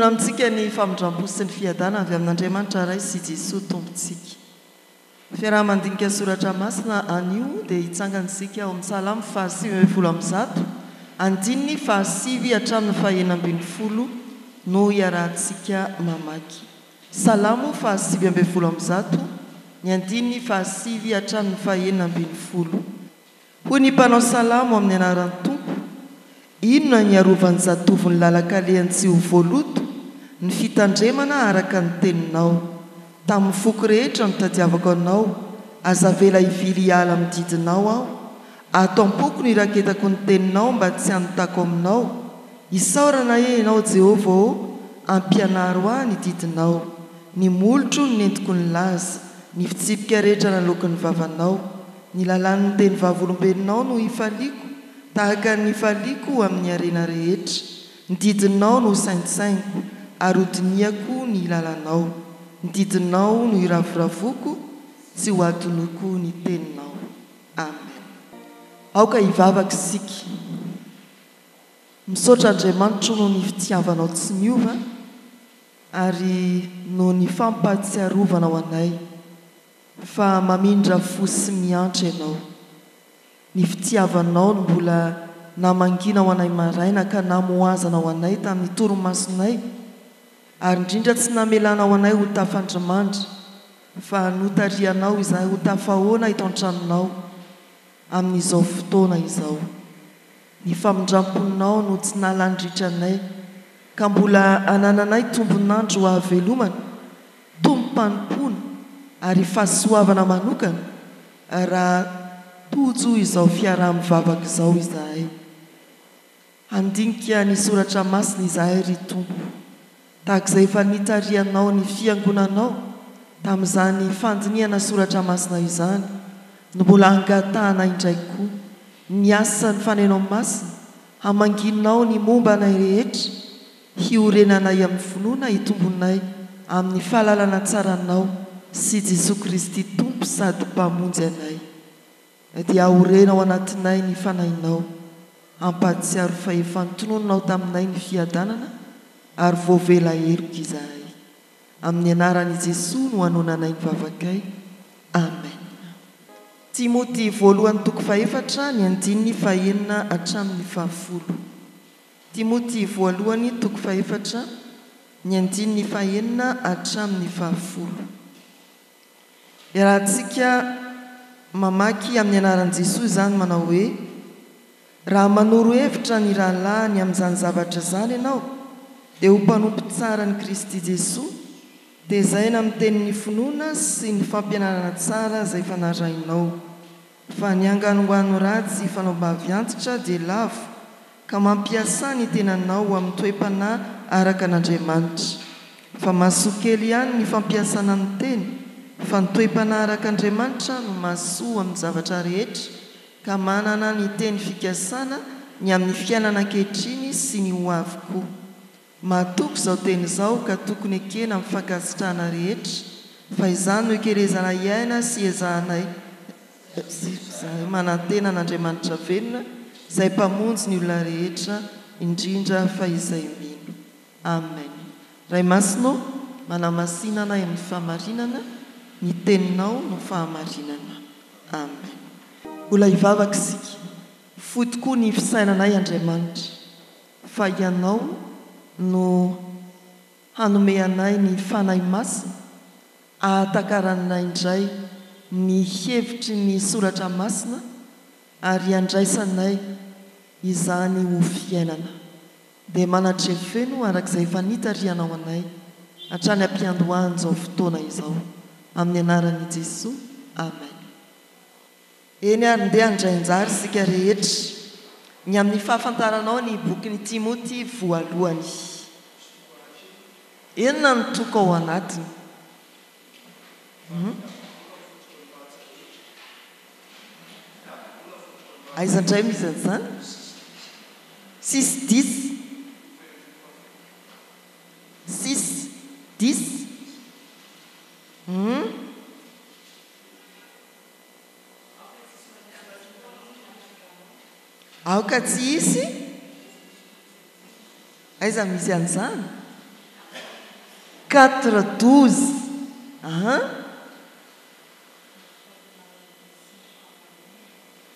Tononina amintsika ny famindram-po sy ny fiadana avy amin'Andriamanitra Ray sy Jesoa Tompontsika. Fiaraha-mandinika soratra masina anio dia hitsangana isika ao amin'ny Salamo faha 119, andininy faha sivy hatramin'ny faha 16 no hiarahantsika mamaky. Salamo faha 119, ny andininy faha sivy hatramin'ny faha 16. Hoy ny mpanao salamo amin'ny anaran'ny Tompo, Inona ny hiarovan'ny zatovo ny lalan-kalehany tsy ho voaloto? Ny fitandremana araka ny teninao. Tamin'ny foko rehetra no tadiavako anao, aza avela hivily hiala amin'ny didinao aho. Ato am-poko no iraketako ny teninao mba tsy hanotako aminao. Isaorana anie ianao, Jehovah ô, ampianaro ahy ny didinao. Ny molotro no nentiko nilaza, ny fitsipika rehetra naloaky ny vavanao. Ny lalàn'ny teny vavolombelonao no ifaliako, tahaka ny ifaliako amin'ny harena rehetra. Ny didinao no hosaintsainiko, ary hodinihako ny lalanao. Ny didinao no iravoravoako, tsy hohadinoiko ny teninao. Amen. Aoka hivavaka isika. Misaotra Andriamanitro noho ny fitiavanao tsy miova ary noho ny fampahatsiarovanao anay. Fa mamindra fo sy miantra Ianao. Ny fitiavanao no mbola namangiana ho anay maraina ka namohazana ho anay tamin'ny torimasonay, ary indrindra tsy namelanao anay ho tafandrimandry fa notarihanao izahay ho tafahoana eto an-tranonao amin'izao fotoana izao. Ny famindram-ponao no tsy nahalaniritra anay ka mbola anananay tombon'andro hahavelomana tombom-panompoana ary fahasoavana manokana raha tojo izao fiaraha-mivavaka izao izahay. Handinika ny Soratra Masina izahay, ry Tompo, tahaka izay efa nitarihanao ny Fiangonanao tamin'izany fandinihana Soratra Masina izany no mbola angatahana indray koa ny asan'ny Fanenao Masina hamangianao ny momba anay rehetra Hiorenanay amin'ny finoana hitombonay amin'ny fahalalana tsara Anao sy Jesoa Kristy Tompo sady Mpamonjy anay. Dia aoreno ao anatinay ny Fanahinao, hampahatsiaro fa efa notononinao taminay ny fiadanana ary voavela heloka izahay. Amin'ny anaran'i Jesoa no anonanay ny vavakay. Amen. Timoty voalohany toko fahefatra ny andininy fahenina hatramin'ny fahafolo. Timoty voalohany toko fahefatra, ny andininy fahenina hatramin'ny fahafolo. Iarahantsika mamaky amin'ny anaran'i Jesoa izany manao hoe, Raha manoro hevitra ny rahalahiny amin'izany zavatra izany ianao, dia ho mpanompo tsara an'i Kristy Jesoa, tezaina amin'ny tenin'ny finoana sy ny fampianarana tsara izay efa narahinao. Fa ny anganongano ratsy fanaom-bavy antitra dia lavo, ka mampiasà ny tenanao ho amin'ny toe-panahy araka an'Andriamanitra. Fa mahasoa kely ihany ny fampiasana ny teny, fa ny toe-panahy araka Andriamanitra no mahasoa amin'ny zavatra rehetra, ka manana ny teny fikasana ny amin'ny fiainana ankehitriny sy ny ho avy koa. Mahatoky izao teny izao ka tokony ekena amin'ny fankasitrahana rehetra fa izany no ikelezanay aina sy iezahanay sy izahay manantena an'Andriamanitra velona izay Mpamonjy ny olona rehetra indrindra fa izay mino. Amen. Ray Masina ô, manamasina anay amin'ny fahamarinana, ny Teninao no fahamarinana. Amen. Mbola hivavaka isika. Fohy tokoa ny fisainanay Andriamanitra. Fa Ianao no hanome anay ny Fanahy Masina ahatakaranay indray ny hevitry ny Soratra Masina ary handraisanay izany ho fiainana. Dia manatreha feno araka izay efa nitarihanao anay hatrany am-piandohan'izao fotoana izao. Amin'ny anaran'i Jesoa. Amen. Eny ary ndeha handray anjara isika rehetra ny amin'ny fahafantaranao ny bokin'i Timoty voalohany. Inona no toko ao anatiny? Hum. Aiza indray misy an'izany? Six dix. Six dix. Hum. Aoka tsy hisy? Aiza misy an'izany? 4, 12. Aha.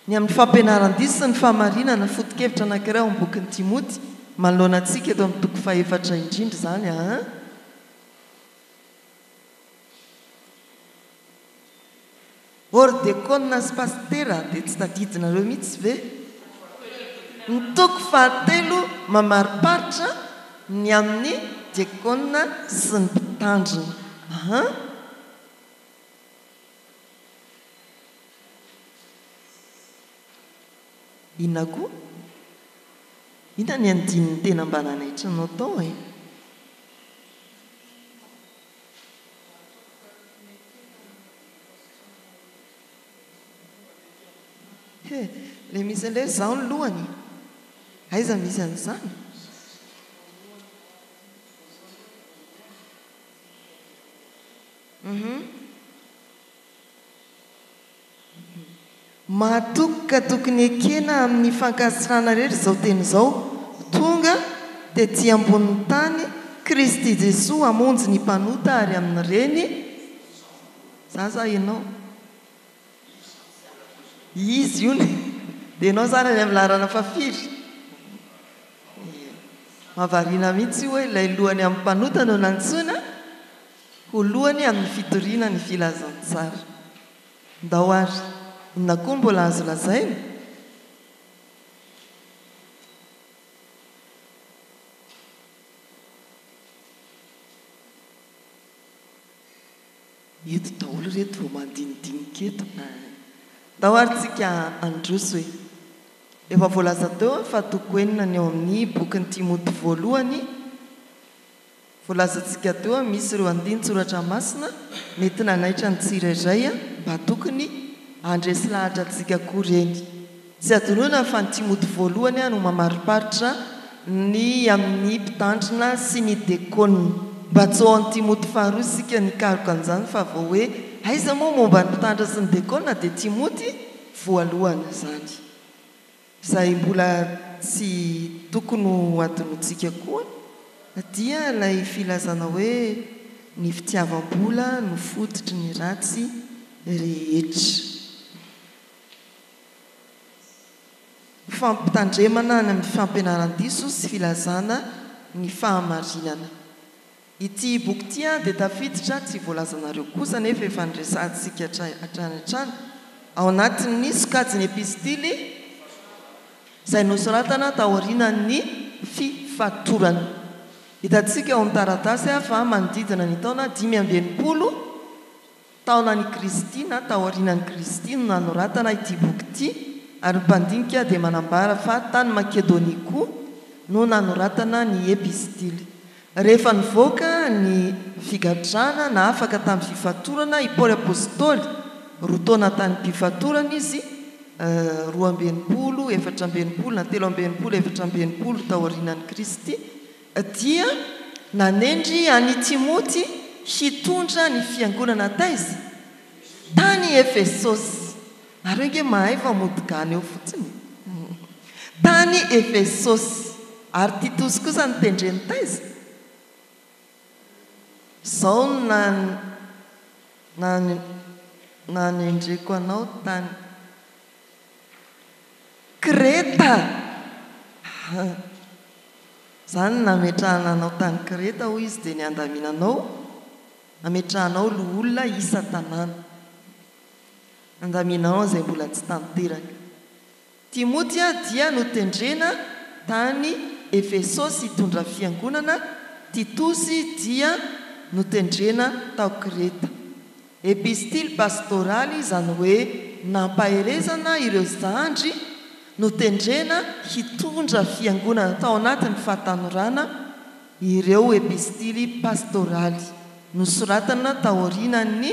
Ny amin'ny fampianaran-diso sy ny fahamarinana, foto-kevitra anankiray ao amin'ny bokin'i Timoty, manoloana antsika eto amin'ny toko fahefatra indrindra izany. Aha. Ordekona sy pasitera dia tsy tadidinareo mihitsy ve? Ny toko fahatelo mamariparitra ny amin'ny diakona sy ny mpitandrina. Aha. Inona koa? Inona ny andininy tena mba nanaitra anao tao e? He, le misy an'le izaho ny lohany? Aiza misy an'izany? Uhum. Mahatoky ka tokony ekena amin'ny fankasitrahana rehetra izao teny izao, Tonga tetỳ ambonin'ny tany Kristy Jesoa hamonjy ny mpanota ary amin'ireny Za sa ianao? Izy io Dia ianao izany any amin'ny laharana fahafiry? Ie. Mahavariana mihitsy io hoe ilay lohany amin'ny mpanota no nantsoina ho lohany amin'ny fitoriana ny filazantsara. Ndao ary, inona koa no mbola azo lazaina? Eto daholo reto vao mandinidinika eto eh. Ndao ary tsika handroso e. Efa voalaza teo fa toko enina ny ao amin'ny bokin'i Timoty voalohany. Voalazantsika teo misy ireo andinin-tsoratra masina mety nanaitra ny tsirairay mba tokony handresy lahatra antsika koa ireny. Tsy adinoina fa ny Timoty voalohany no mamariparitra ny amin'ny mpitandrina sy ny dekona. Mba tsy ho ao amin'ny Timoty faharoa isika nikaroka an'izany fa vao hoe aiza moa momba ny mpitandrina sy ny dekona dia Timoty voalohany izany. Izay mbola tsy tokony ho adinontsika koa dia ilay filazana hoe ny fitiavam-bola no fototry ny ratsy rehetra. Fampitandremana any amin'ny fampianaran-diso sy filazana ny fahamarinana. Ity boky ity dia tafiditra, tsy voalazanareo kosa anefa efa niresahantsika hatrany hatrany, ao anatin'ny sokajin'ny epistily izay nosoratana taorianan'ny fifatorana. Hitantsika ao amin'ny taratasy fa manodidina ny taona 65 taonan'i Kristy na taorianan'i Kristy no nanoratana ity boky ity ary ny mpandinika dia manambara fa tany Makedonia koa no nanoratana ny epistily. Rehefa nivoaka ny figadrana na afaka tamin'ny fifatorana i Paoly Apostoly, roa taona tany am-pifatorana izy, 62, 64 na 63, 64 taorianan'i Kristy, dia nanendry an'i Timoty hitondra ny fiangonana taiza? Tany Efesosy. Nareo ange mahay fa mody gana eo fotsiny e. Tany Efesosy. Ary Titosy kosa notendreny taiza? Izao no nanendreko anao tany Kreta. Izany no nametrahana anao tany Kreta, hoy izy, dia ny handaminanao, hametrahanao loholona isan-tanàna. Handaminanao izay mbola tsy tanteraka. Timoty dia notendrena tany Efesosy hitondra fiangonana, Titosy dia notendrena tao Kreta. Epistily pastoraly izany hoe nampaherezana ireo zandry notendrena hitondra fiangonana tao anatin'ny fahatanorana ireo epistily pastoraly nosoratana taorianan'ny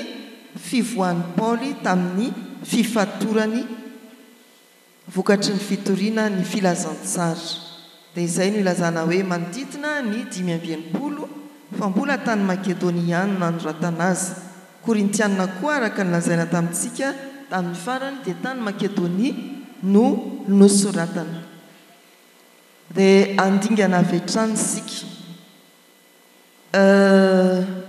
fivoahan'i Paoly tamin'ny fifatorany vokatry ny fitoriana ny filazantsara. Dia izay no ilazana hoe manodidina ny 65 fa mbola tany Makedonia ihany no nanoratana azy. Korintiana koa araka ny lazaina tamintsika tamin'ny farany dia tany Makedonia no nosoratana. Dia handingana avy hatrany isika. Euh.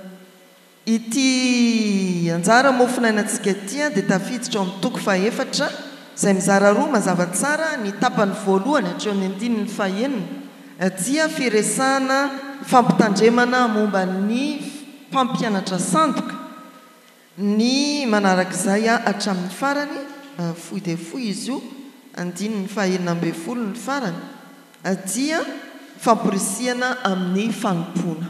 Ity anjara mofonainantsika ity dia tafiditra ao amin'ny toko fahefatra izay mizara roa mazava tsara, ny tapany voalohany hatreo amin'ny andininy fahenina dia firesahana fampitandremana momba ny mpampianatra sandoka, ny manarak'izay hatramin'ny farany, fohy dia fohy izy io, andininy fahenina ambinifolo ny farany, dia famporisihana amin'ny fanompoana.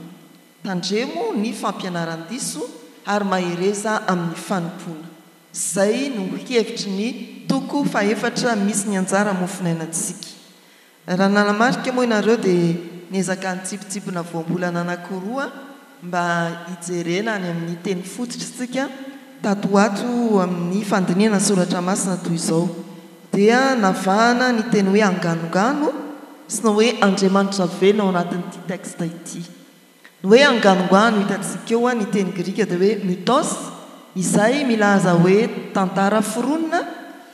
Tandremo ny fampianaran-diso ary mahereza amin'ny fanompoana. Izay no hevitry ny toko fahefatra misy ny anjara mofonainantsika. Raha nanamarika moa ianareo dia niezaka nitsipitsipona voambolana anankiroa mba hijerena any amin'ny teny fototra isika tato ho ato amin'ny fandinihana soratra masina toy izao. Dia navahana ny teny hoe anganongano sy ny hoe Andriamanitra velona ao anatin'ity texte ity. Ny hoe anganongano hitantsika eo ny teny grika dia hoe mythos izay milaza hoe tantara foronina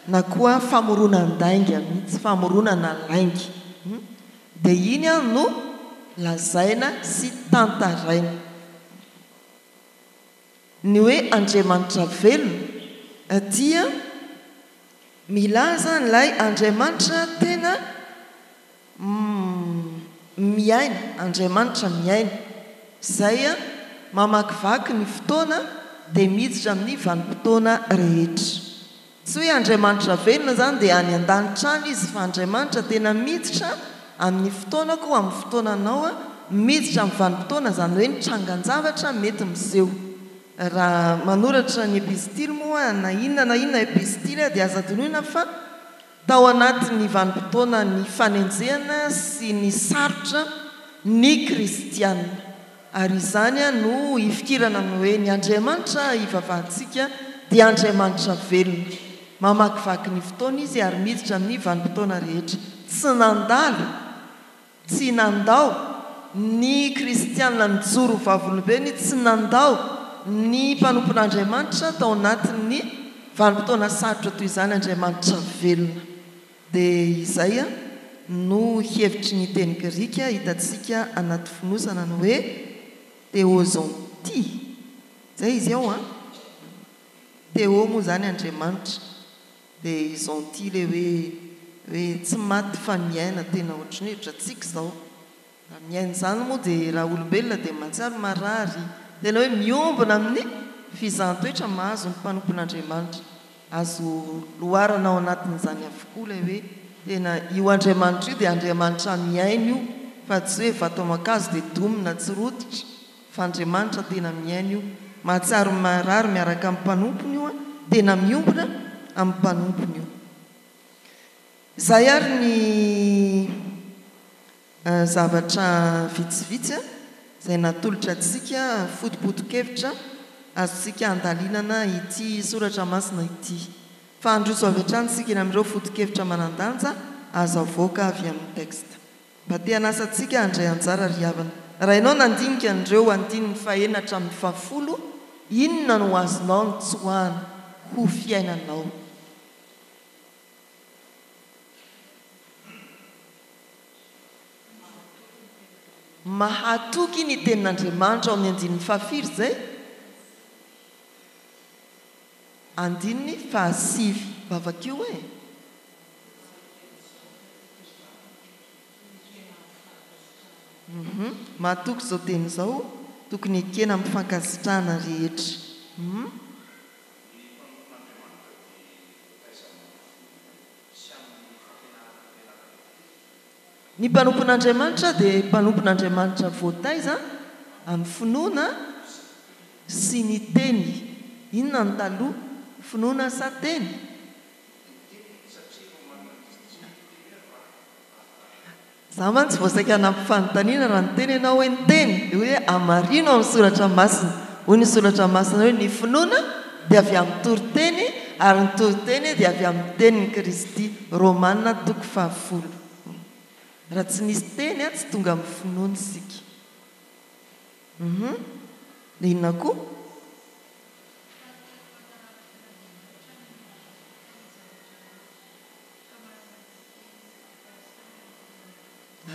na koa famoronan-dainga mihitsy, famoronana lainga. Dia iny no lazaina sy tantaraina. Ny hoe Andriamanitra velona dia milaza an'ilay Andriamanitra tena miaina, Andriamanitra miaina, izay mamakivaky ny fotoana dia miditra amin'ny vanim-potoana rehetra. Tsy hoe Andriamanitra velona izany dia any an-danitra any Izy fa Andriamanitra tena miditra amin'ny fotoanako, amin'ny fotoananao, miditra amin'ny vanim-potoana, izany hoe ny trangan-javatra mety miseho. Raha manoratra ny epistily moa na inona na inona epistily dia aza adinoina fa tao anatin'ny vanim-potoanan'ny fanenjehana sy ny sarotra ny kristiana. Ary izany no ifikirana amin'ny hoe ny Andriamanitra ivavahantsika dia Andriamanitra velona. Mamakivaky ny fotoana Izy ary miditra amin'ny vanim-potoana rehetra. Tsy nandalo, tsy nandao ny kristiana nijoro ho vavolombelony, tsy nandao ny mpanompon'Andriamanitra tao anatin'ny vanim-potoana sarotra toy izany Andriamanitra velona. Dia izay no hevitry ny teny grika hitantsika anaty fonosana ny hoe theozonti. Izay izy ao an! Theo moa izany Andriamanitra, dia zonti ilay hoe hoe tsy maty fa miaina, tena ohatran'ny hoe ohatrantsika izao. Raha miaina izany moa dia raha olombelona dia mahatsiaro marary, tena hoe miombona amin'ny fizahan-toetra mahazo ny mpanompon'Andriamanitra. Azo loharana ao anatin'izany avokoa ilay hoe tena io Andriamanitra io dia Andriamanitra miaina io fa tsy hoe vato aman-kazo dia domina tsy rototra fa Andriamanitra tena miaina io, mahatsiaro marary miaraka amin'ny mpanompony io, tena miombona amin'ny mpanompony io. Izay ary ny Zavatra vitsivitsy izay natolotra antsika fotopoto-kevitra azontsika andalinana ity soratra masina ity. Fa handroso avy hatrany isika eny amin'ireo foto-kevitra manan-danja azo avoaka avy amin'ny texte. Mba te hanasa antsika handray anjara ry havana. Raha ianao nandinika an'ireo andininy fahenina hatramin'ny fahafolo, inona no azonao notsoahana ho fiainanao? Mahatoky ny tenin'Andriamanitra ao amin'ny andininy fahafiry izay? Andininy fahasivy. Mba vakio e! Hum. Mahatoky izao teny izao, tokony ekena amin'ny fankasitrahana rehetra. Hum. Ny mpanompon'Andriamanitra dia voataiza amin'ny finoana sy amin'ny fampianarana ampianarin'ny Evanjely. Ny mpanompon'Andriamanitra dia mpanompon'Andriamanitra voataiza amin'ny finoana sy ny teny. Inona no taloha, finoana sa teny? Ny teny satria Romana tsy miteny hoe raha Za mantsy vao saika hanampy fanontaniana raha niteny ianao hoe ny teny dia hoe hamarino amin'ny soratra masina. Hoy ny soratra masina hoe ny finoana dia avy amin'ny toriteny ary ny toriteny dia avy amin'ny tenin'i Kristy, Romana toko fahafolo. Raha tsy nisy teny tsy tonga amin'ny finoana isika. Hum dia inona koa?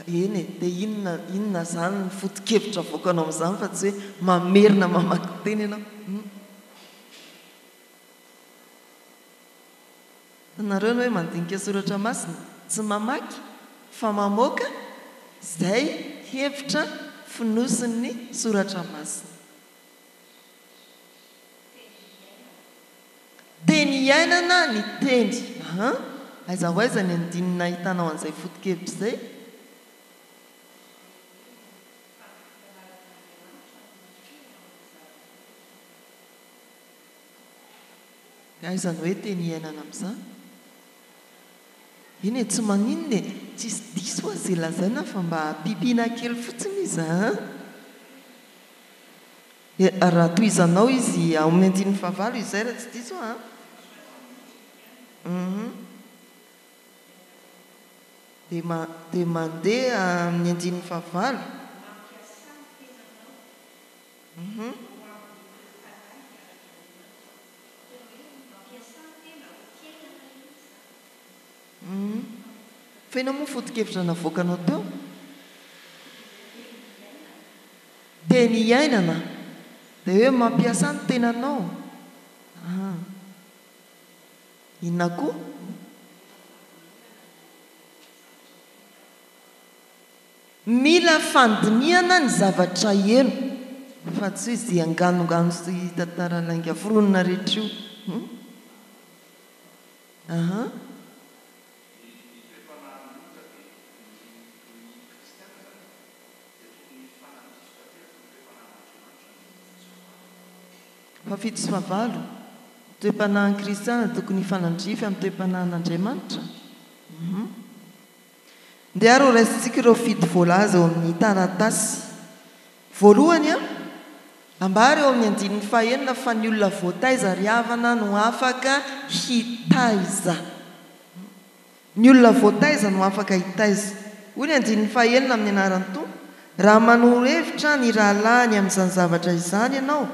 Eny e, dia inona inona izany ny foto-kevitra avoakanao amin'izany fa tsy hoe mamerina mamaky teny ianao. Hum. Hitanareo ny hoe mandinika soratra masina? Tsy mamaky fa mamoaka izay hevitra fonosin'ny soratra masina. Teny iainana ny teny. An! Aiza ho aiza ny andininy nahitanao an'izay foto-kevitra izay? Dia aiza ny hoe teny iainana amin'izany? Eny e, tsy maninona e, tsisy diso hoa izay lazaina fa mba ampiampiana kely fotsiny izy an! Dia raha tohizanao izy ao amin'ny andininy fahavalo izay raha tsy diso aho an! Hum. Dia dia mandeha amin'ny andininy fahavalo. Hum. Hum. Fa inona moa ny foto-kevitra navoakanao teo? Teny iainana dia hoe mampiasa ny tenanao ah. Inona koa? Mila fandinihana ny zavatra heno fa tsy hoe ze anganongano sy tantara lainga foronina rehetra io. Hum. Aha. Ny toe-panahin'ny olona dia ny ny kristiana izany dia tokony hifanandrify tanteraka amin'ny toe-panahin'Andriamanitra andininy fito sy fahavalo. Fahafito sy fahavalo, Ny toe-panahin'ny kristiana dia tokony hifanandrify amin'ny toe-panahin'Andriamanitra. Hum. Ndeha ary horaisintsika ireo fito voalaza eo amin'ny taratasy. Voalohany, ambara eo amin'ny andininy fahenina fa ny olona voataiza ry havana no afaka hitaiza. Ny olona voataiza no afaka hitaiza. Hoy ny andininy fahenina amin'ny anaran'ny Tompo, Raha manoro hevitra ny rahalahiny amin'izany zavatra izany ianao,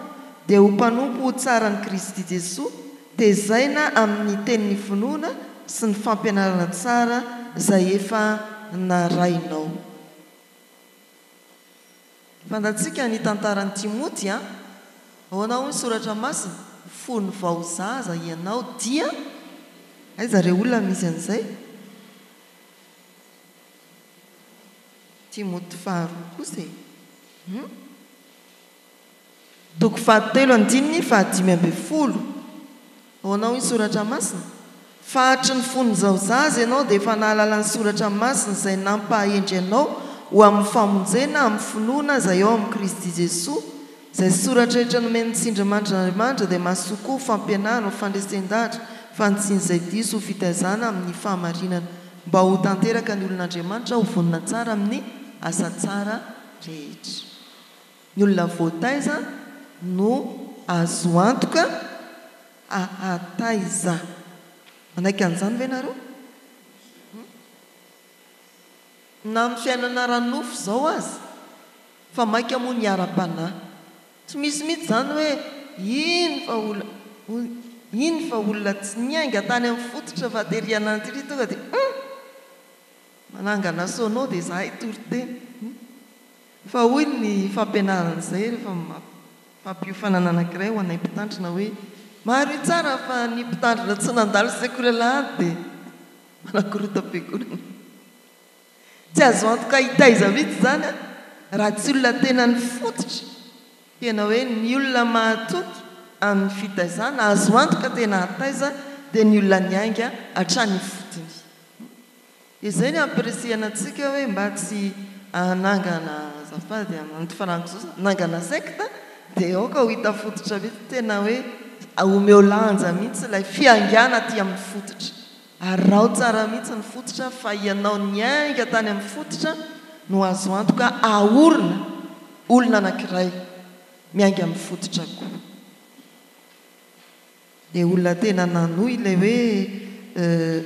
dia ho mpanompo ho tsaran'i Kristy Jesoa, tezaina amin'ny tenin'ny finoana sy ny fampianarana tsara izay efa narahinao. Fantatsika ny tantaran'i Timoty an! Ahoana hoy ny soratra masina? Fony vao zaza ianao dia. Aiza re olona misy an'izay? Timoty faharoa kosa e! Hum? Toko fahatelo andininy fahadimy ambin'ny folo. Ahoana hoy ny soratra masina? Fa hatry ny fon'izao zaza ianao dia efa nahalala ny soratra masina izay nampahendry anao ho amin'ny famonjena amin'ny finoana izay ao amin'i Kristy Jesoa, izay soratra rehetra nomen'ny tsindrimandrin'Andriamanitra dia mahasoa koa ho fampianarana, ho fandresen-dahatra, fanitsiana izay diso, ho fitaizana amin'ny fahamarinana, mba ho tanteraka ny olon'Andriamanitra ho vonona tsara amin'ny asa tsara rehetra. Ny olona voataiza no azo antoka hahataiza. Manaiky an'izany ve nareo? Na amin'ny fiainana ara-nofo izao aza, fa mainka moa ny ara-panahy. Tsy misy mihitsy izany hoe iny fa olona, iny fa olona tsy niainga tany amin'ny fototra fa tery anaty ery tonga dia hum! Manangana sono dia izahay toriteny. Fa hoy ny fampianarana izay rehefa fampiofanana anankiray ho anay mpitandrina hoe, Mariho tsara fa ny mpitandrina tsy nandalo sekoly alahady dia manakorotam-piangonana. Tsy azo antoka hitaiza mihitsy izany raha tsy olona tena nifototra, tena hoe ny olona mahatoky amin'ny fitaizana, azo antoka tena hataiza dia ny olona niainga hatrany ifotony. Izay ny ampirisihana antsika hoe mba tsy hanangana azafady anty farangososa, hanangana secte dia aoka ho hita fototra mihitsy tena hoe omeo lanja mihitsy ilay fiaingàna aty amin'ny fototra. Araho tsara mihitsy ny fototra fa ianao niainga tany amin'ny fototra no azo antoka ahorina olona anankiray miainga amin'ny fototra koa. Dia olona tena nanohy ilay hoe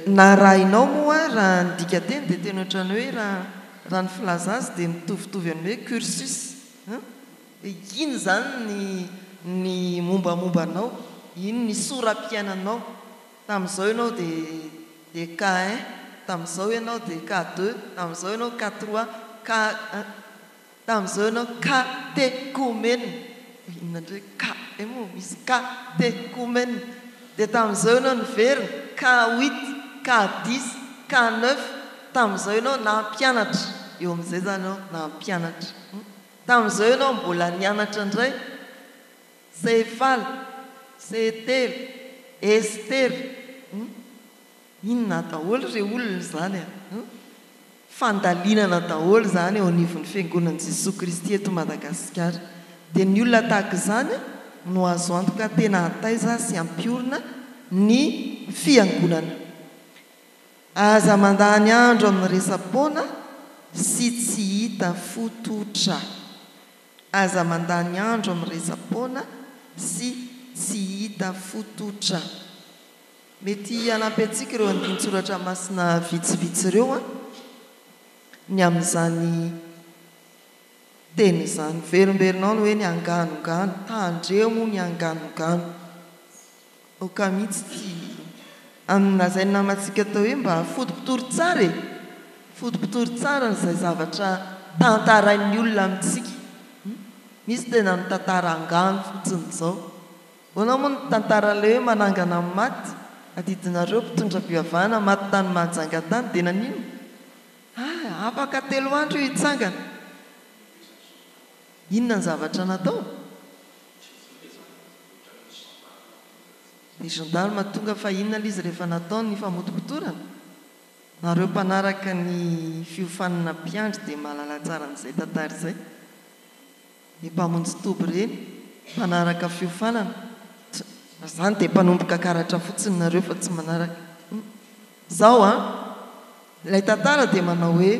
narahinao moa raha ny dikanteny dia tena ohatran'ny hoe raha raha ny filaza azy dia mitovitovy amin'ny hoe cursus an! Dia iny izany ny ny mombamomba anao, iny ny sora-piainanao, tamin'izao ianao dia dia K un, tamin'izao ianao dia K deux, tamin'izao ianao K trois, K un, tamin'izao ianao katekomena, inona indray K e moa misy katekomena, dia tamin'izao ianao niverina K huit, K dix, K neuf, tamin'izao ianao nampianatra, eo amin'izay izany ianao nampianatra, tamin'izao ianao mbola nianatra indray. Sefala, Setela, Estera, hum, inona daholo re olona izany a, hum, fandalinana daholo izany eo anivon'ny Fiangonan'i Jesoa Kristy eto Madagasikara. Dia ny olona tahaka izany no azo antoka tena hataiza sy hampiorina ny Fiangonana. Aza mandany andro amin'ny resa-poana sy tsy hita fototra. Aza mandany andro amin'ny resa-poana sy tsy hita fototra. Mety hanampy antsika ireo andinin-tsoratra masina vitsivitsy ireo ny amin'izany teny izany. Miverimberina ao ny hoe ny anganongano. Tandremo ny anganongano. Aoka mihitsy tsy amin'ny lazain'ny namantsika atao hoe mba fotopotory tsara e! Fotopotory tsara izay zavatra tantarain'ny olona amintsika. Misy tena mitantara angano fotsiny izao. Ahoana moa ny tantaran'ilay hoe manangana ny maty? Adidinareo mpitondra fivavahana maty tany Mahajanga tany dia naninona? Ah, afaka telo andro io hitsangana. Inona ny zavatra natao? Ny gendarme tonga fa inona ilay izy rehefa natao ny famotopotorana? Nareo mpanaraka ny fiofanana mpiandry dia mahalala tsara an'izay tantara izay. Ny mpamonjy toby ireny, mpanaraka fiofanana. Raha izany dia mpanomboka karatra fotsiny nareo fa tsy manaraka. Izao an! Ilay tantara dia manao hoe.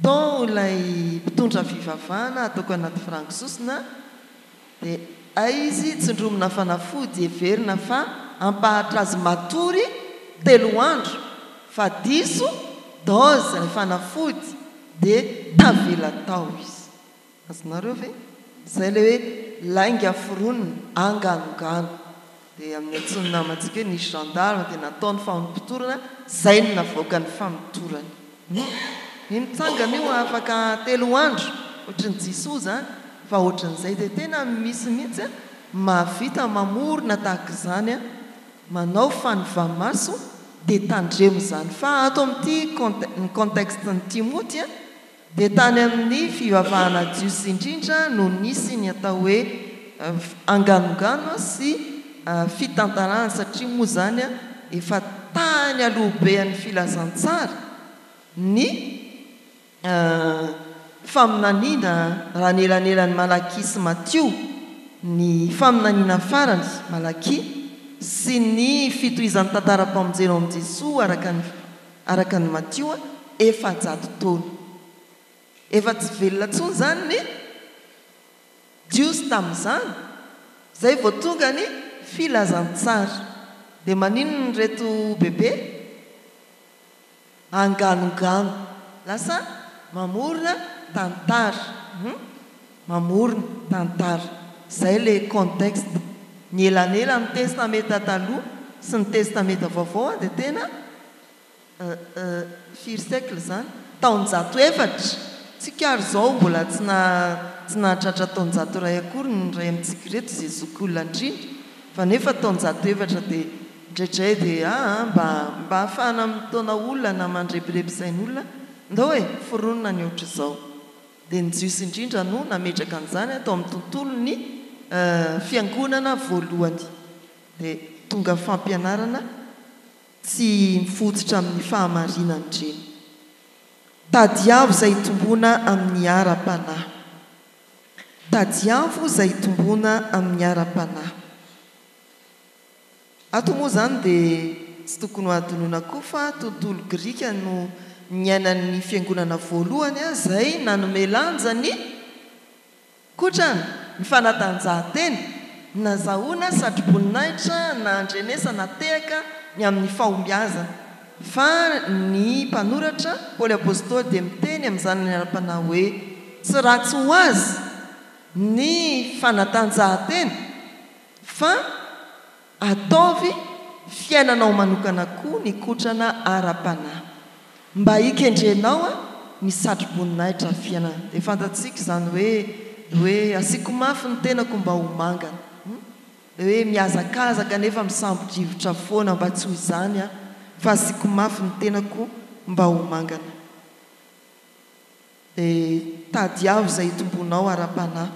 Tao ilay mpitondra fivavahana ataoko anaty frango sosona dia hay izy tsindromina fanafody heverina fa hampahatra azy matory telo andro fa diso dose ilay fanafody dia tavela tao izy. Azonareo ve? Izay ilay hoe lainga foronina, anganongano. Dia amin'ny antsoin'ny namantsika hoe nisy gendarme dia natao ny famotorana, izay no navoaka ny famotorana. Ny mitsangana io afaka telo andro, ohatry ny Jesoa izany, fa ohatran'izay dia tena misy mihitsy mahavita mamorona tahaka izany, manao fanovà-maso, dia tandremo izany. Fa ato amin'ity ny contexte-n'i Timoty, Dia tany amin'ny fivavahana jiosy indrindra no nisy ny atao hoe anganongano sy fitantarana satria moa izany efa tany aloha be an'ny filazantsara ny faminaniana raha ny elanelan'i Malakia sy Matio ny faminaniana farany, Malakia, sy ny fitohizan'ny tantaram-pamonjena ao amin'i Jesoa araka ny Araka an'i Matio, 400 taona. Efa tsy velona intsony izany ny Jiosy tamin'izany, izay vao tonga ny filazantsara. Dia maninona ireto bebe? Anganongano. Lasa mamorona tantara. Hum? Mamorona tantara. Izay ilay contexte. Ny elanelan'ny Testamenta Taloha sy ny Testamenta Vaovao dia tena firy siècle izany? Taonjato efatra! Tsika ary izao mbola tsy na tsy nahatratra taonjato iray akory ny iray amintsika ireto izay zokiolona indrindra fa nefa taonjato efatra dia indraindray dia aa mba mba ahafahana mitaona olona na mandrebireby sain'olona ndao e! foronina ny ohatr'izao. Dia ny Jiosy indrindra no nametraka an'izany tao amin'ny tontolon'ny fiangonana voalohany. Dia tonga fampianarana tsy mifototra amin'ny fahamarinana ireny. Tadiavo izay hitomboana amin'ny ara-panahy. Tadiavo izay hitomboana amin'ny ara-panahy. Ato moa izany dia tsy tokony ho adinoina koa fa tontolo grika no niainan'ny fiangonana voalohany izay nanome lanja ny kotrana, ny fanatanjahantena, nazahoana satroboninahitra nandrenesana tehaka ny amin'ny fahombiazana. Fa ny mpanoratra, Paoly Apostoly, dia miteny amin'ny zanany ara-panahy hoe tsy ratsy ho azy ny fanatanjahantena, Fa ataovy fiainanao manokana koa ny kotrana ara-panahy. Mba hikendrenao ny satroboninahitra fiainana. Dia fantatsika izany hoe hoe asiako mafy ny tenako mba ho mangana. Ilay hoe mihazakazaka nefa misambo-drivotra foana mba tsy ho izany aho fa asiako mafy ny tenako mba ho mangana. Dia tadiavo izay hitomboanao ara-panahy.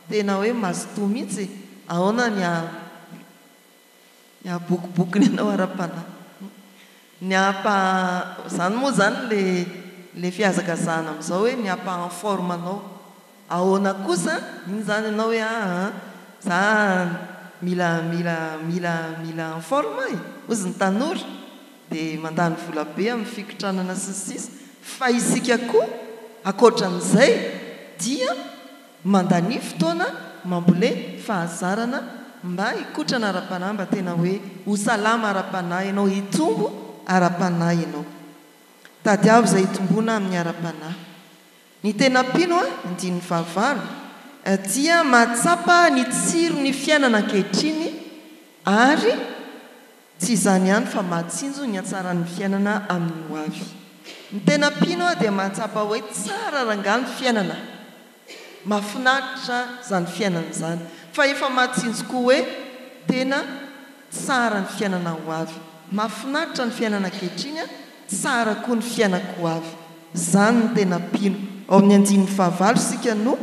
Tena hoe mazotoa mihitsy e! Ahoana ny ny hahabokobokony anao ara-panahy? Ny hampa, izany moa izany ilay ilay fihazakazahana amin'izao hoe ny hampa en forme anao. Ahoana kosa, iny izany ianao hoe aa za mila mila mila mila en forme e! Hozy ny tanora. Dia mandany vola be amin'ny fikotranana sy ny sisa Fa isika koa ankoatran'izay dia mandania fotoana mambole fahazarana mba hikotrana ara-panahy mba tena hoe ho salama ara-panahy ianao, hitombo ara-panahy ianao. Tadiavo izay hitomboana amin'ny ara-panahy. Ny tena mpino, andininy fahavalo, dia mahatsapa ny tsiron'ny fiainana ankehitriny ary Tsy izany ihany fa mahatsinjo ny hatsaran'ny fiainana amin'ny ho avy. Ny tena mpino dia mahatsapa hoe tsara rangahy ny fiainana, mahafinaritra izany fiainana izany, fa efa mahatsinjo koa hoe tena tsara ny fiainana ho avy. Mahafinaritra ny fiainana ankehitriny, tsara koa ny fiainako ho avy. Izany ny tena mpino. Ao amin'ny andininy fahavalo isika no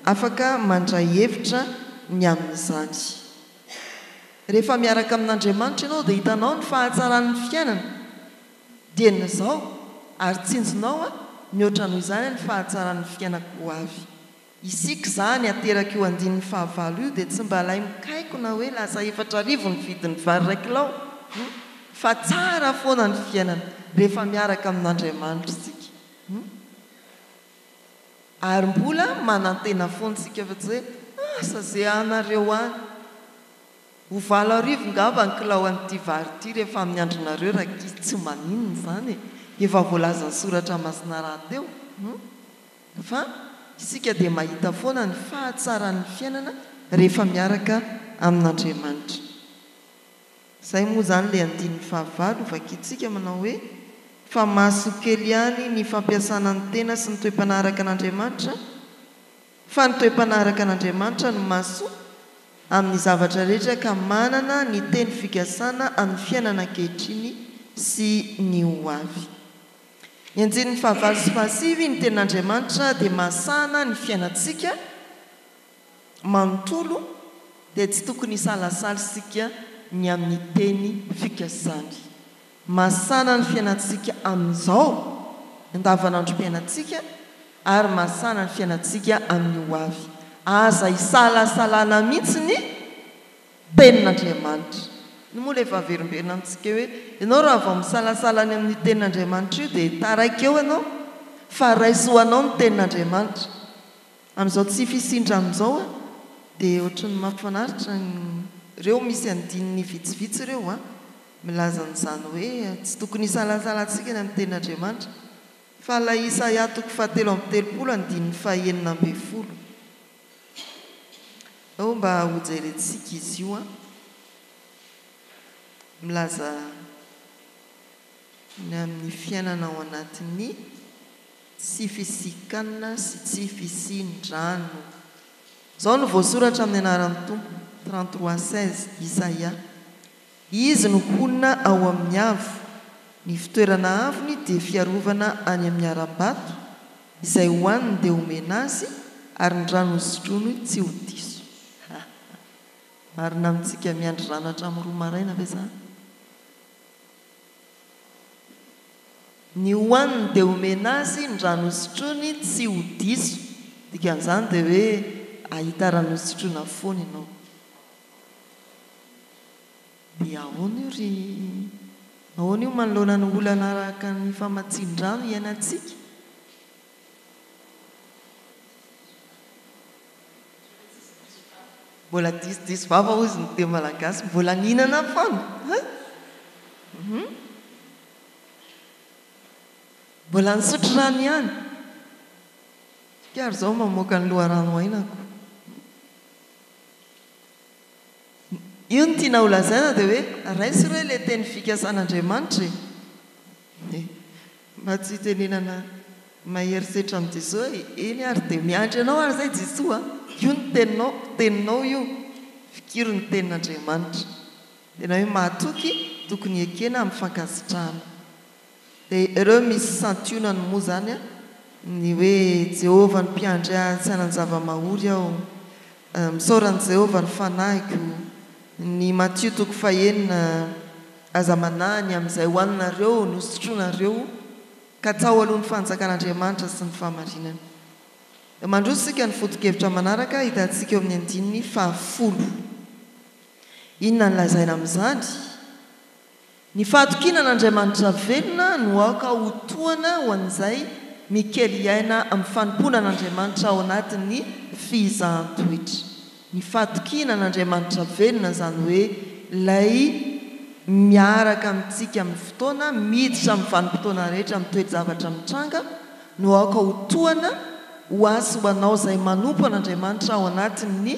afaka mandray hevitra ny amin'izany. Rehefa miaraka amin'Andriamanitra ianao dia hitanao ny fahatsaran'ny fiainana dieny izao ary tsinjonao mihoatra noho izany ny fahatsaran'ny fiainako ho avy. Isika izany aterak'io andininy fahavalo io dia tsy mba ilay mikaikona hoe lasa 4000 ny vidin'ny vary iray kilao fa tsara foana ny fiainana rehefa miaraka amin'Andriamanitra isika. Ary mbola manantena foana isika fa tsy hoe asa ze anareo any. Ho 8000 ngamba ny kilao an'ity vary ity rehefa amin'ny andronareo rankizy tsy maninona izany e! Efa voalazan'ny soratra masina rahateo hum! Fa isika dia mahita foana ny fahatsaran'ny fiainana rehefa miaraka amin'Andriamanitra. Izay moa izany ilay andininy fahavalo vakintsika manao hoe, Fa mahasoa kely ihany ny fampiasana ny tena sy ny toe-panahy araka an'Andriamanitra, fa ny toe-panahy araka an'Andriamanitra no mahasoa amin'ny zavatra rehetra ka manana ny teny fikasana amin'ny fiainana ankehitriny sy ny ho avy. Ny andininy fahavalo sy fahasivy, ny tenin'Andriamanitra dia mahasahana ny fiainantsika, manontolo dia tsy tokony hisalasala isika ny amin'ny teny fikasany. Mahasana ny fiainantsika amin'izao andavanandrom-piainantsika ary mahasana ny fiainantsika amin'ny ho avy. Aza isalasalana mihitsy ny tenin'Andriamanitra. Iny moa ilay efa averimberina amintsika hoe ianao raha vao misalasala ny amin'io tenin'Andriamanitra io dia taraiky eo ianao fa raiso ho anao ny tenin'Andriamanitra. Amin'izao tsy fisian-drano izao a, dia ohatran'ny mahafinaritra ny, ireo misy andininy vitsivitsy ireo a, milaza an'izany hoe tsy tokony hisalasalantsika ny amin'ny tenin'Andriamanitra, fa ilay Isaia toko fahatelo amby telopolo andininy fahenina ambin'ny folo. Ao mba hojerentsika izy io a, milaza ny amin'ny fiainana ao anatin'ny. Tsy fisian-kanina sy tsy fisian-drano. Izao no voasoratra amin'ny anaran'ny Tompo, 33 16, Isaia, Izy no honina ao amin'ny avo, ny fitoerana avony dia fiarovana any amin'ny harambato, izay hohaniny dia homena azy, ary ny rano hosotroiny tsy ho diso. Ha ha. Marina amintsika miandry rano hatramin'ny roa maraina ve izany? Ny hohaniny dia omena azy, ny rano hosotroiny tsy ho diso. Dikan'izany dia hoe hahita rano hosotroina foana ianao. Dia ahoana io ry. Ahoana io manoloana ny olana araka ny famatsian-drano iainantsika? Mbola disodiso vava hozy ny teny malagasy, mbola nihinana foana hein! Hum. Mbola nisotro rano ihany. Tsika ary izao mamoaka ny loharano ainako. Io no tiana holazaina dia hoe raiso re ilay teny fikasan'Andriamanitra e! Mba tsy hitenenana mahery setra amin'i Jesoa e! Eny ary dia miandry anao ary izay Jesoa a! Io ny teninao, teninao io, fikiro ny tenin'Andriamanitra. Tena hoe mahatoky, tokony ekena amin'ny fankasitrahana. Dia ireo misy santionany moa izany an, ny hoe Jehovah no mpiandry ahy tsy hanan-java-mahory aho, misaora an'i Jehovah ny fanahiko, ny Matio toko fahenina, aza manahy ny amin'izay hohaninareo no sotroinareo, katsaho aloha ny fanjakan'Andriamanitra sy ny fahamarinany. Mandroso isika ny foto-kevitra manaraka hitantsika eo amin'ny andininy fahafolo. Inona no lazaina amin'izany? Ny fahatokiana an'Andriamanitra velona no aoka ho tohana ho an'izay mikely aina amin'ny fanompoana an'Andriamanitra ao anatin'ny fizahan-toetra. Ny fahatokiana an'Andriamanitra velona, izany hoe ilay miaraka amintsika amin'ny fotoana, miditra amin'ny vanim-potoana rehetra, amin'ny toe-javatra mitranga, no aoka ho tohana ho ahy sy ho anao izay manompo an'Andriamanitra ao anatin'ny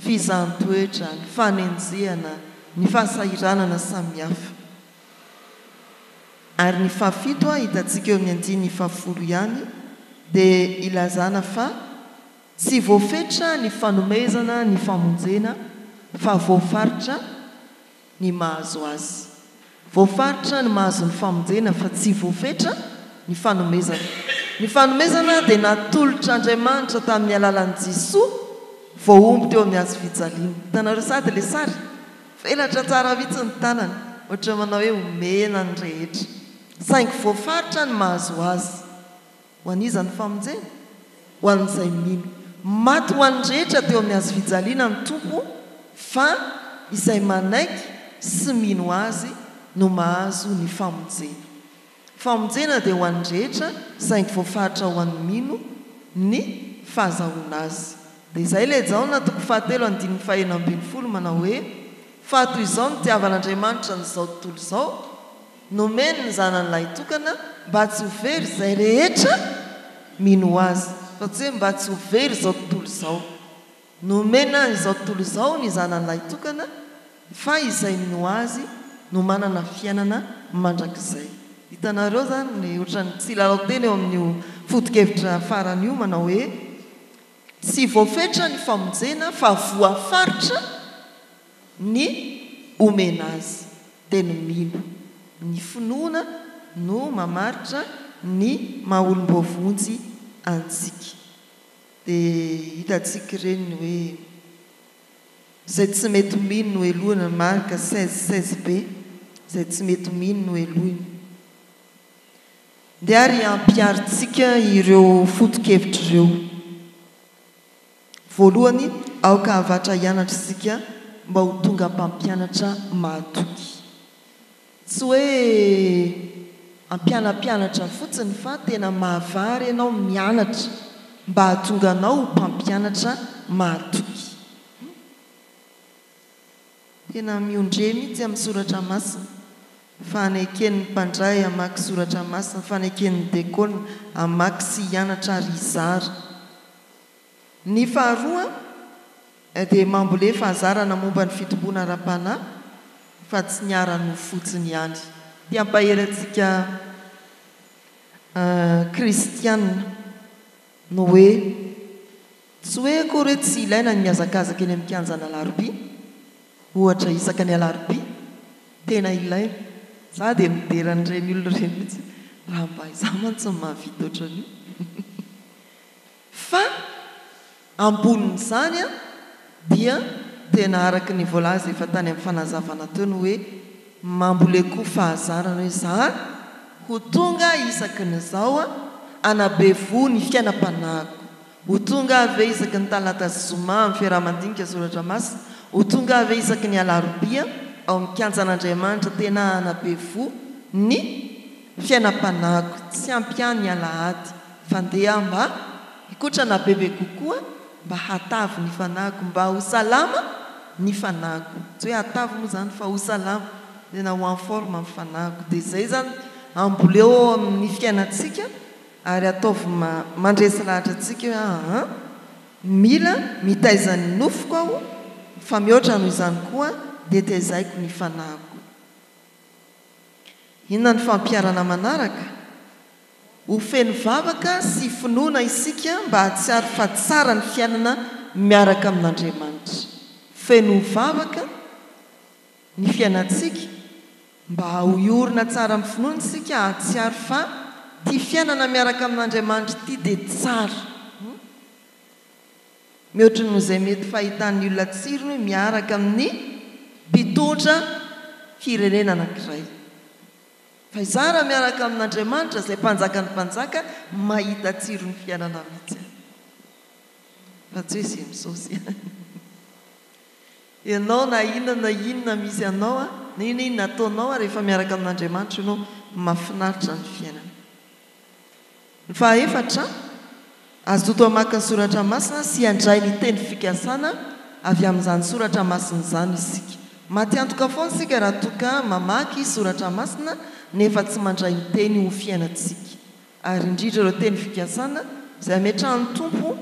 fizahan-toetra, ny fanenjehana, ny fahasahiranana samihafa. Ary ny fahafito hitantsika eo amin'ny andininy fahafolo ihany dia ilazana fa tsy voafetra ny fanomezana ny famonjena fa voafaritra ny mahazo azy. Voafaritra ny mahazo ny famonjena fa tsy voafetra ny fanomezana. Ny fanomezana dia natolotr'Andriamanitra tamin'ny alalan'i Jesoa voahombo teo amin'ny hazo fijaliana. Hitanareo sady ilay sary? Velatra tsara mihitsy ny tanany, ohatran'ny manao hoe omena ny rehetra. Saingy voafaritra ny mahazo azy. Ho an'iza ny famonjena? Ho an'izay mino. Maty ho an'ny rehetra teo amin'ny hazo fijaliana ny Tompo fa izay manaiky sy mino Azy no mahazo ny famonjena. Famonjena dia ho an'ny rehetra saingy voafaritra ho an'ny mino ny fahazahoana azy. Dia izay ilay Jaona toko fahatelo andininy fahenina ambinifolo manao hoe, Fa toy izao nitiavan'Andriamanitra an'izao tontolo izao, Nomeny ny Zanany lahitokana mba tsy ho very izay rehetra mino Azy, fa tsy hoe mba tsy ho very izao tontolo izao. Nomena izao tontolo izao ny Zanany lahitokana fa izay mino Azy no manana fiainana mandrakizay. Hitanareo izany ny ohatran'ny tsy lalao teny eo amin'io foto-kevitra farany io manao hoe tsy voafetra ny famonjena fa voafaritra Ny omena azy dia ny mino. Ny finoana no mamaritra ny maha olom-boavonjy antsika. Dia hitantsika ireny ny hoe izay tsy mety mino no helohina, Marc 16, 16 b, izay tsy mety mino no helohina. Ndeha ary hampiharintsika ireo foto-kevitra ireo. Voalohany, aoka havatra hianatra isika mba ho tonga mpampianatra mahatoky. Tsy hoe hampianampianatra fotsiny fa tena mahavary ianao mianatra mba hahatonga anao ho mpampianatra mahatoky. Tena miondreha mihitsy amin'ny soratra masina. Faneken'ny mpandray hamaky soratra masina, faneken'ny dekona hamaky sy hianatra ary hizara. Ny faharoa dia mambole fahazarana momba ny fitomboana ara-panahy fa tsy ny ara-nofo fotsiny ihany. Te hampahery antsika kristiana ny hoe tsy hoe akory hoe tsy ilaina ny mihazakazaka eny amin'ny kianjan'Alarobia, ohatra isaka ny alarobia, tena ilaina. Za dia midera an'ireny olona ireny mihitsy, raha mba izaho mantsy no mahavita ohatran'io. Fa ambonin'izany dia tena araka ny voalaza efa tany amin'ny fanazavana teo ny hoe mambole koa fahazarana hoe za ho tonga isaky ny zao hanabe voho ny fiainam-panahiko, ho tonga aho ve isaky ny talata sy zoma amin'ny fiaraha-mandinika soratra masina, ho tonga aho ve isaky ny alarobia ao amin'ny kianjan'Andriamanitra tena hanabe voho ny fiainam-panahiko, tsy ampy ahy ny alahady. Fa ndeha aho mba hikotrana bebe kokoa mba hatavy ny fanahiko, mba ho salama ny fanahiko. Tsy hoe hatavy moa izany fa ho salama, tena ho en forme ny fanahiko. Dia izay izany amboleo ao amin'ny fiainantsika ary ataovy mandresy lahatra antsika hoe aa mila mitaiza ny nofoko aho fa mihoatra noho izany koa dia tezaiko ny fanahiko. Inona ny fampiharana manaraka? Ho feno vavaka sy finoana isika mba hahatsiaro fa tsara ny fiainana miaraka amin'Andriamanitra. Feno vavaka ny fiainantsika mba hiorina tsara amin'ny finoana isika hahatsiaro fa ity fiainana miaraka amin'Andriamanitra ity dia tsara. Mihoatra noho izay mety fahitan'ny olona tsirony miaraka amin'ny mpitondra firenena anankiray. Fa izaho raha miaraka amin'Andriamanitra izay mpanjakan'ny mpanjaka mahita tsiron'ny fiainana mihitsy aho. Fa tsy hoe izay misaosy ihany. Ianao na inona na inona misy anao, na inona inona ataonao rehefa miaraka amin'Andriamanitra ianao mahafinaritra ny fiainana. Ny fahaefatra, azoto hamaky ny soratra masina sy handray ny teny fikasana avy amin'izany soratra masina izany isika. Maty antoka foana isika raha toa ka mamaky soratra masina nefa tsy mandray ny teny ho fiainantsika, ary indrindra ireo teny fikasana izay ametrahan'ny Tompo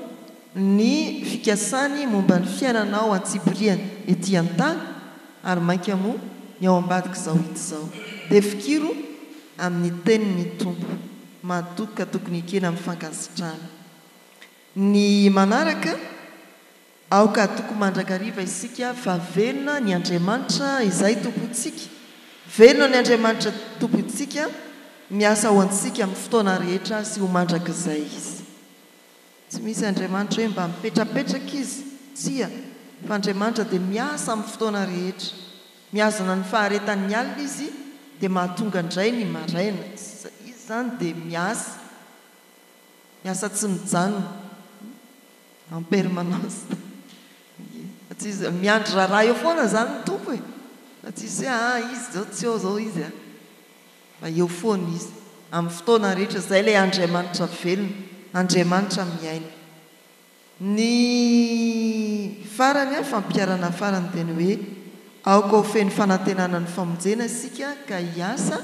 ny fikasany momba ny fiainanao antsipiriany ety an-tany ary mainka moa ny ao ambadik'izao hita izao. Dia fikiro amin'ny tenin'ny Tompo. Mahatoky ka tokony ekena amin'ny fankasitrahana. Ny manaraka, aoka hatoky mandrakariva isika fa velona ny Andriamanitra izay Tompontsika. Velona ny Andriamanitra Tompontsika, miasa ho antsika amin'ny fotoana rehetra sy ho mandrakizay Izy. Tsy misy Andriamanitra hoe mba mipetrapetraka Izy, tsia, fa Andriamanitra dia miasa amin'ny fotoana rehetra. Mihazona ny faharetan'ny alina Izy dia mahatonga indray ny maraina. Izy izany dia miasa, miasa tsy mijanona, en permanence. Ie, fa tsy izy, miandry raharaha eo foana izany ny Tompo e! Fa tsisy hoe ah izy izao tsy eo izao izy a! Fa eo foana Izy, amin'ny fotoana rehetra, izay ilay Andriamanitra velona, Andriamanitra miaina. Ny farany, fampiharana farany dia ny hoe, aoka ho feno fanantenana ny famonjena isika ka hiasa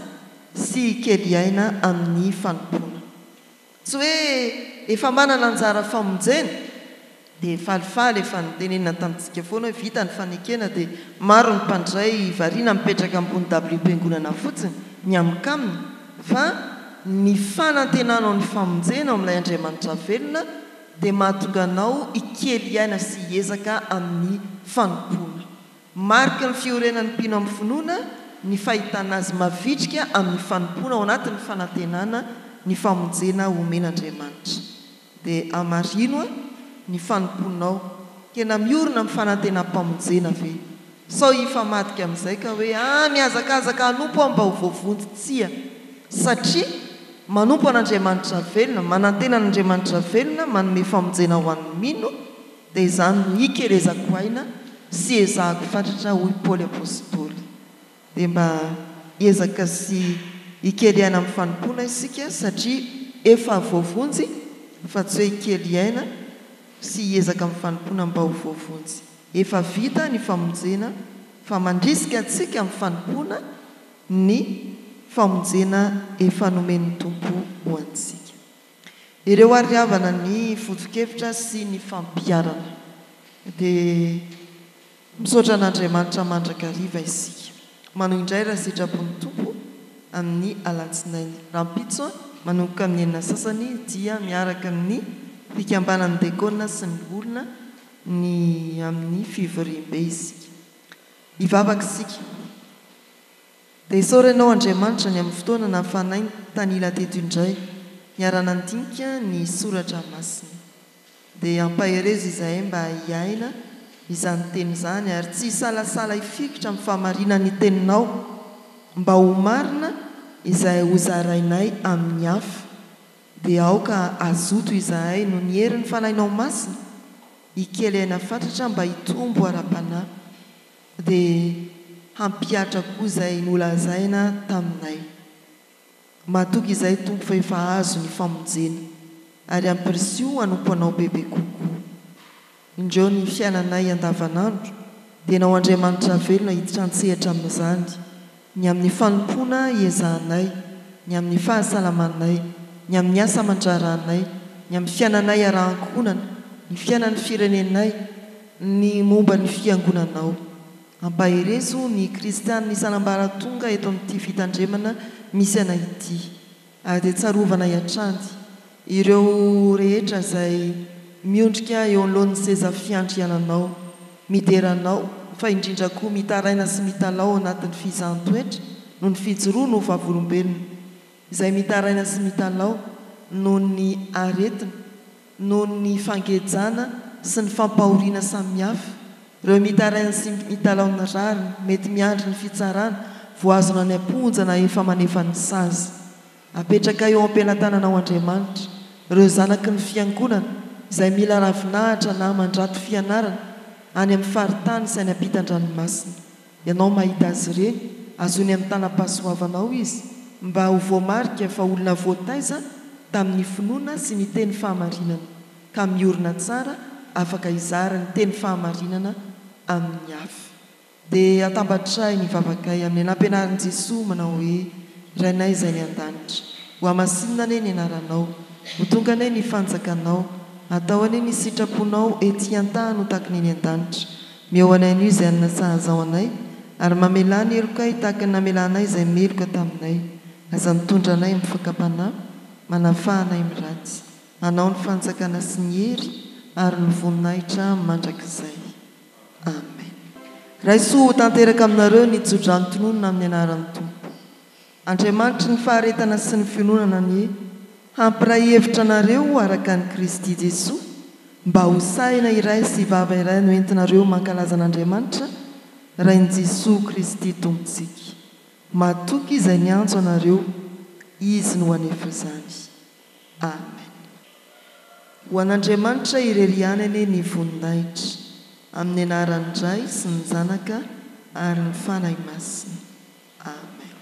sy hikely aina amin'ny fanompoana. Tsy hoe efa manana anjara famonjena dia falifaly, efa notenenina tamintsika foana hoe vita ny fanekena dia maro ny mpandray variana mipetraka ambony dabiliom-piangonana fotsiny, mihaminkamina, fa ny fanantenanao ny famonjena ao amin'ilay Andriamanitra velona dia mahatonga anao hikely aina sy hiezaka amin'ny fanompoana. Mariky ny fiorenan'ny mpino amin'ny finoana ny fahitana azy mavitrika amin'ny fanompoana ao anatin'ny fanantenana ny famonjena omen'Andriamanitra. Dia hamarino ny fanompoanao. Tena miorina amin'ny fanantenam-pamonjena ve? Sao hifamadika amin'izay ka hoe, ah, mihazakazaka hanompo aho mba ho voavonjy. Tsia. Satria manompo an'Andriamanitra velona, manantena an'Andriamanitra velona manome famonjena ho an'ny mino, dia izany no hikelezako aina sy ezahako fatratra, hoy Paoly Apostoly. Dia mba hiezaka sy hikely aina amin'ny fanompoana isika satria efa voavonjy fa tsy hoe hikely aina sy hiezaka amin'ny fanompoana mba ho voavonjy. Efa vita ny famonjena fa mandrisika antsika amin'ny fanompoana ny famonjena efa nomen'ny Tompo ho antsika. Ireo ary havana ny foto-kevitra sy ny fampiharana. Dia misaotra an'Andriamanitra mandrakariva isika. Manohy indray raha sitrapon'ny Tompo amin'ny alatsinainy rahampitso manomboka amin'ny enina sasany dia miaraka amin'ny fikambanan'ny dekona sy ny loholona ny amin'ny fivoriambe isika. Hivavaka isika. Dia isaora Ianao Andriamanitra ny amin'ny fotoana nahafahanay nitanila teto indray, niara-nandinika ny Soratra Masina. Dia ampaherezo izahay mba hiaina izany Teny izany ary tsy hisalasala hifikitra amin'ny fahamarinan'ny Teninao mba ho marina izay hozarainay amin'ny hafa. Dia aoka hazoto izahay noho ny herin'ny Fanahinao Masina hikely aina fatratra mba hitombo ara-panahy. Dia hampihatra koa izay nolazaina taminay. Matoky izahay Tompo fa efa azo ny famonjena, ary ampirisiho hanompo Anao bebe kokoa. Indreo ny fiainanay andavanandro, dia Ianao Andriamanitra velona hiditra an-tsehatra amin'izany, ny amin'ny fanompoana iezahanay, ny amin'ny fahasalamanay, ny amin'ny asa aman-draharahanay, ny amin'ny fiainanay ara-ankohonana, ny fiainan'ny firenenay, ny momba ny Fiangonanao. Ampaherezo ny kristianina isan'ambaratonga eto amin'ity fitandremana misy anay ity. Ary dia tsarovanay hatrany ireo rehetra izay miondrika eo anoloan'ny seza fiandriananao, midera Anao, fa indrindra koa mitaraina sy mitalaho ao anatin'ny fizahan-toetra noho ny fijoroany ho vavolombelona, izay mitaraina sy mitalaho noho ny aretina, noho ny fangejana sy ny fampahoriana samihafa, ireo mitaraina sy mitalaho ny rariny, mety miandry ny fitsarana, voazona any am-ponja na efa manefa ny sazy. Apetraka eo am-pelatananao Andriamanitra, ireo zanaky ny Fiangonana izay mila ravinahitra na mandrato fianarana any amin'ny faritany sy any ampitan-dranomasina. Ianao mahita azy ireny, azony amin'ny tanam-pahasoavanao izy, mba ho voamarika fa olona voataiza tamin'ny finoana sy ny teny fahamarinana, ka miorina tsara afaka hizara ny teny fahamarinana amin'ny hafa. Dia atambatray ny vavakay amin'ny nampianarin'i Jesoa manao hoe, Rainay izay any an-danitra, hohamasinina anie ny anaranao, ho tonga anie ny fanjakanao, atao anie ny sitraponao ety an-tany ho tahaka ny eny an-danitra. Mihaoa anay anio izay hanina sahaza ho anay, ary mamelà ny helokay tahaka ny namelanay izay meloka taminay. Aza mitondra anay amin'ny fakam-panahy, manafaha anay amin'ny ratsy. Anao ny fanjakana sy ny hery ary ny voninahitra mandrakizay. Amen. Raiso ho tanteraka aminareo ny tsodrano tononina amin'ny anaran'ny Tompo. Andriamanitry ny faharetana sy ny fiononana anie hampiray hevitra anareo araka an'i Kristy Jesoa, mba ho saina iray sy vava iray no entinareo mankalaza an'Andriamanitra, Rain'i Jesoa Kristy Tompontsika. Matoky izay niantso anareo, Izy no hanefa izany. Amen. Ho an'Andriamanitra irery ihany anie ny voninahitra, amin'ny anaran'ny Ray sy ny Zanaka ary ny Fanahy Masina. Amen.